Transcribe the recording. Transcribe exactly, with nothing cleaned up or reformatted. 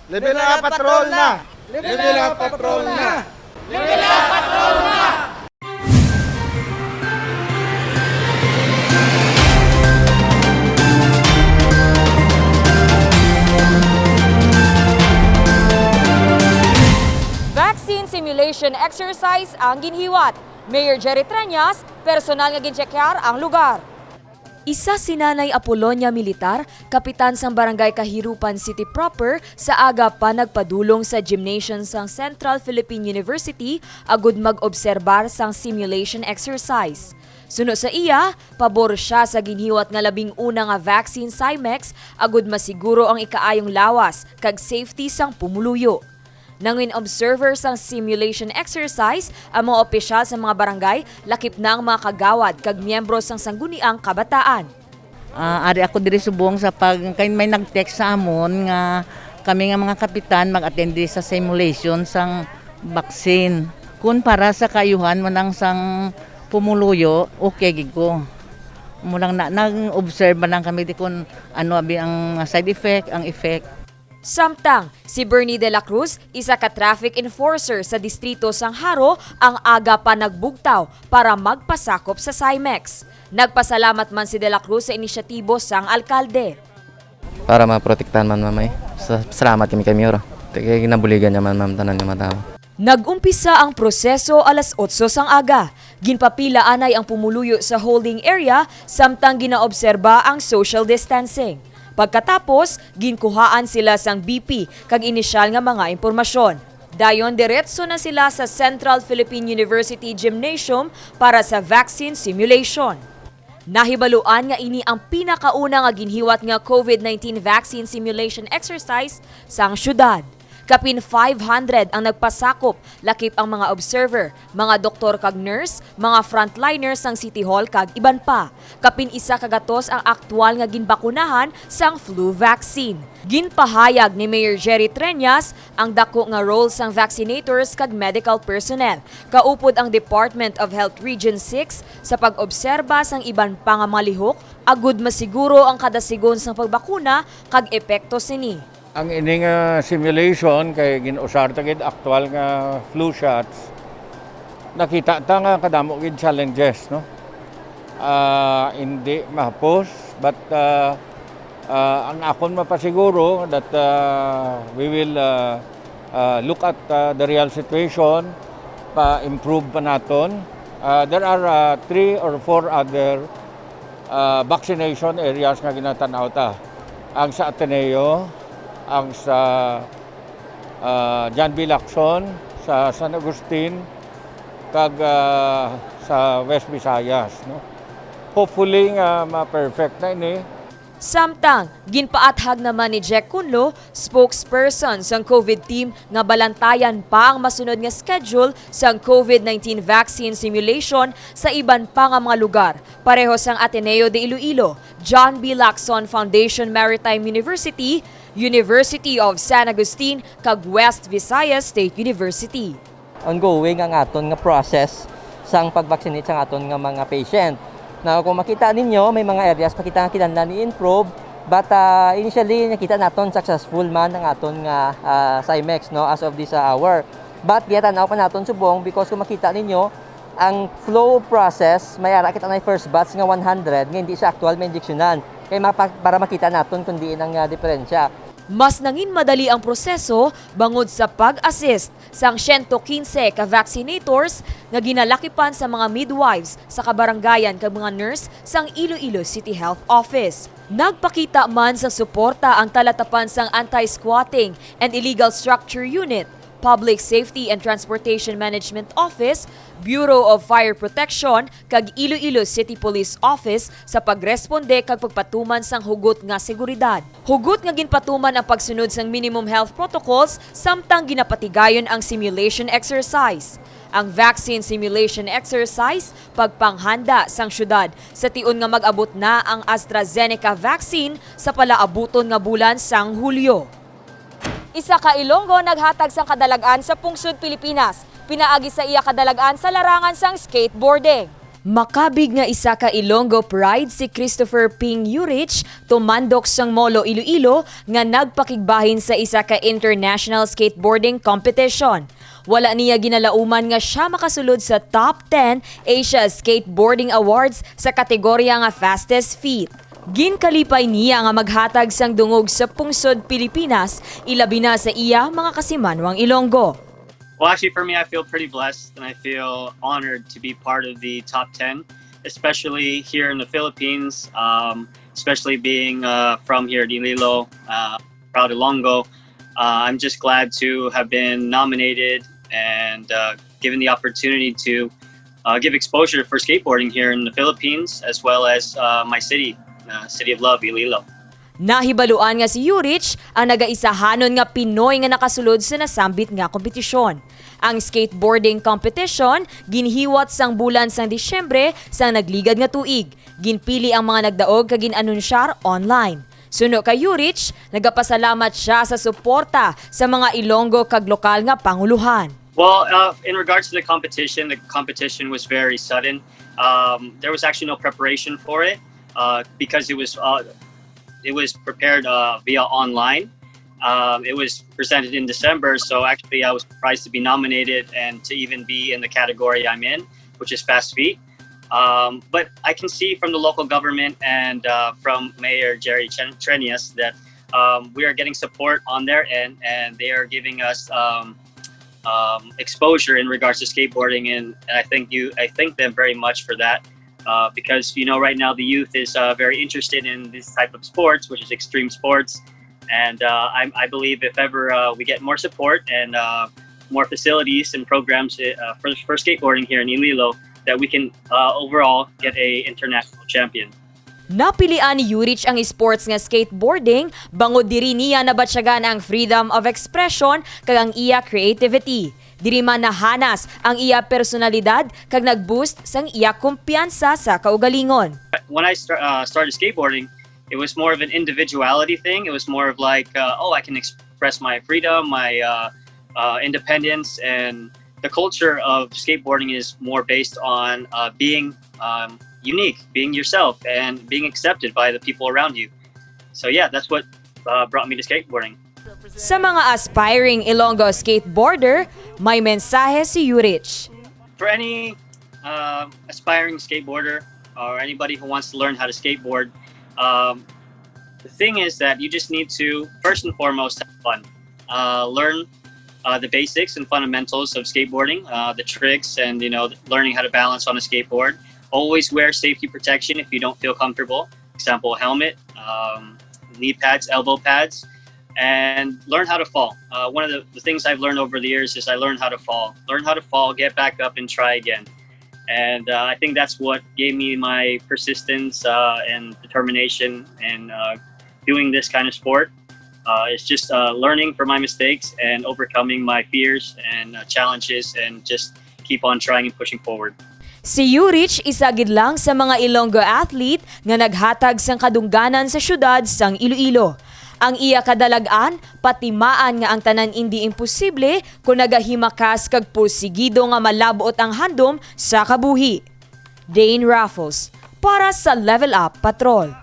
Level up patrol na! Level up patrol na! Vaccine simulation exercise ang ginhiwat. Mayor Jerry Treñas, personal nga ginchekyar ang lugar. Isa si Nanay Apolonia Militar, kapitan sang Barangay Kahirupan City Proper, sa aga pa nagpadulong sa gymnasium sang Central Philippine University agud mag-obserbar sang simulation exercise. Suno sa iya, pabor sia sa ginhiwat nga labing una nga vaccine Cymex agud masiguro ang ikaayong lawas kag safety sang pumuluyo. Nangin-observer sang simulation exercise ang mga opisyal sa mga barangay, lakip na ang mga kagawad kag miyembro sang Sangguniang Kabataan. Ah, ari ako diri subong sa pag kay may nag-text sa amon nga kami nga mga kapitan mag-attend diri sa simulation sang vaccine. Kun para sa kaayuhan man ang sang pumuluyo, okay gid ko. Mo lang na, nag-observe man lang kami di kun ano abi ang side effect, ang effect. Samtang si Bernie de la Cruz, isa ka traffic enforcer sa distrito sang Jaro, ang aga pa nagbugtaw para magpasakop sa Cymex. Nagpasalamat man si de la Cruz sa inisyatibo sang alkalde. Para maprotektahan man, Mamay. Sa, salamat kami kay Mayor. Kay ginabuligan niya man, ma'am, tanan nga mga tao. Nag-umpisa ang proseso alas otso sang aga. Ginpapila anay ang pumuluyo sa holding area samtang ginaobserba ang social distancing. Pagkatapos, ginkuhaan sila sang B P kag inisyal nga mga impormasyon. Dayon diretso na sila sa Central Philippine University Gymnasium para sa vaccine simulation. Nahibaluan nga ini ang pinakauna nga ginhiwat nga COVID nineteen vaccine simulation exercise sang syudad. Kapin five hundred ang nagpasakop, lakip ang mga observer, mga doktor kag nurse, mga frontliners sang City Hall kag iban pa. Kapin isa ka gatos ang aktual nga ginbakunahan sang flu vaccine. Ginpahayag ni Mayor Jerry Treñas ang dako nga role sang vaccinators kag medical personnel, kaupod ang Department of Health Region six sa pag-obserba sang iban pa nga mga lihok agud masiguro ang kadasigon sang pagbakuna kag epekto sini. Ang ini nga simulation kay gin-usar ta gid aktual nga flu shots. Nakita ta nga kadamo gid challenges, no? Ah, hindi mahapos, but ah, ah, ang akon mapasiguro that ah, we will ah, ah, look at ah, the real situation, pa-improve pa naton. Ah, there are ah, three or four other ah, vaccination areas nga ginatan-aw ta. Ang sa Ateneo, ang sa ah, John B. Lacson, sa San Agustin, kag ah, sa West Visayas, no. Hopefully nga ma-perfect na ini. Samtang ginpaathag naman ni Jack Cunlo, spokesperson sang COVID team, nga balantayan pa ang masunod nga schedule sang COVID nineteen vaccine simulation sa iban pa nga mga lugar, pareho sang Ateneo de Iloilo, John B. Lacson Foundation Maritime University, University of San Agustin, kag West Visayas State University. Ongoing ang aton nga process sang pag-vaccinate sang aton nga mga patient. Now, kung makita ninyo, may mga areas pa kita nga kinahanglan i-improve, but ah, initially nakita naton successful man ang aton nga ah, Cymex, no, as of this ah, hour. But giyatan-aw pa naton subong because kung makita ninyo, ang flow process, may ara kita na first batch nga one hundred nga hindi siya actual mainjeksyonan. Kay mapa- para makita naton kung diin ang ah, diferensya. Mas nangin madali ang proseso bangod sa pag-assist sang siyento kinse ka vaccinators nga ginalakipan sa mga midwives sa kabarangayan kag mga nurse sang Iloilo City Health Office. Nagpakita man sang suporta ang talatapan sang Anti-Squatting and Illegal Structure Unit, Public Safety and Transportation Management Office, Bureau of Fire Protection, kag Iloilo City Police Office sa pagresponde kag pagpatuman sang hugot nga seguridad. Hugot nga ginpatuman ang pagsunod sang minimum health protocols samtang ginapatigayon ang simulation exercise. Ang vaccine simulation exercise, pagpanghanda sang syudad sa tion nga mag-abot na ang AstraZeneca vaccine sa palaabuton nga bulan sang Hulyo. Isa ka Ilonggo naghatag sang kadalag-an sa pungsod Pilipinas pinaagi sa iya kadalag-an sa larangan sang skateboarding. Makabig nga isa ka Ilonggo Pride si Christopher Ping Yurich, tumandok sang Molo, Iloilo, nga nagpakigbahin sa isa ka international skateboarding competition. Wala niya ginalauman nga siya makasulod sa top ten Asia Skateboarding Awards sa kategorya nga fastest feet. Ginkalipay niya nga maghatag sang dungog sa pungsod Pilipinas, ilabi na sa iya mga kasimanwang Ilonggo. Well, actually, for me, I feel pretty blessed and I feel honored to be part of the top ten, especially here in the Philippines, um, especially being uh, from here in Iloilo, uh, proud Ilonggo. Uh, I'm just glad to have been nominated and uh, given the opportunity to uh, give exposure for skateboarding here in the Philippines, as well as uh, my city, uh, City of Love, Iloilo. Nahibaluan nga si Yurich ang nagaisahanon nga Pinoy nga nakasulod sa nasambit nga kompetisyon. Ang skateboarding competition ginhiwat sang bulan sang Disyembre sang nagligad nga tuig. Ginpili ang mga nagdaog kag gin-anunsyar online. Suno kay Yurich, nagapasalamat siya sa suporta sa mga Ilonggo kag lokal nga panguluhan. Well, uh, in regards to the competition, the competition was very sudden. Um, there was actually no preparation for it uh, because it was uh, it was prepared uh, via online. Um, it was presented in December, so actually I was surprised to be nominated and to even be in the category I'm in, which is fast feet. Um, but I can see from the local government and uh, from Mayor Jerry Chen- Trenias that um, we are getting support on their end, and they are giving us um, um, exposure in regards to skateboarding, and, and I thank you, I thank them very much for that. Uh, because you know, right now the youth is uh, very interested in this type of sports, which is extreme sports. And uh, I, I believe if ever uh, we get more support and uh, more facilities and programs uh, for, for skateboarding here in Iloilo, that we can uh, overall get a international champion. Napilian ni Yurich ang sports nga skateboarding bangod diri niya nabatyagan ang freedom of expression kag ang iya creativity. Diri man nahanas ang iya personalidad kag nag-boost sang iya kumpiyansa sa kaugalingon. When I start, uh, started skateboarding, it was more of an individuality thing. It was more of like, uh, oh, I can express my freedom, my uh, uh, independence, and the culture of skateboarding is more based on uh, being um, unique, being yourself, and being accepted by the people around you. So yeah, that's what uh, brought me to skateboarding. Sa mga aspiring Ilonggo skateboarder, may mensahe si Yurich. For any uh, aspiring skateboarder or anybody who wants to learn how to skateboard, um, the thing is that you just need to first and foremost have fun. Uh, learn uh, the basics and fundamentals of skateboarding, uh, the tricks, and you know, learning how to balance on a skateboard. Always wear safety protection if you don't feel comfortable. Example, helmet, um, knee pads, elbow pads, and learn how to fall. Uh, one of the, the things I've learned over the years is I learned how to fall. Learn how to fall, get back up, and try again. And uh, I think that's what gave me my persistence uh, and determination in uh, doing this kind of sport. Uh, it's just uh, learning from my mistakes and overcoming my fears and uh, challenges and just keep on trying and pushing forward. Si Yurich isa gid lang sa mga Ilonggo athlete nga naghatag sang kadungganan sa siyudad sang Iloilo. Ang iya kadalag-an patimaan nga ang tanan indi imposible kon nagahimakas kag pursigido nga malab-ot ang handom sa kabuhi. Dane Raffles para sa Level Up Patrol.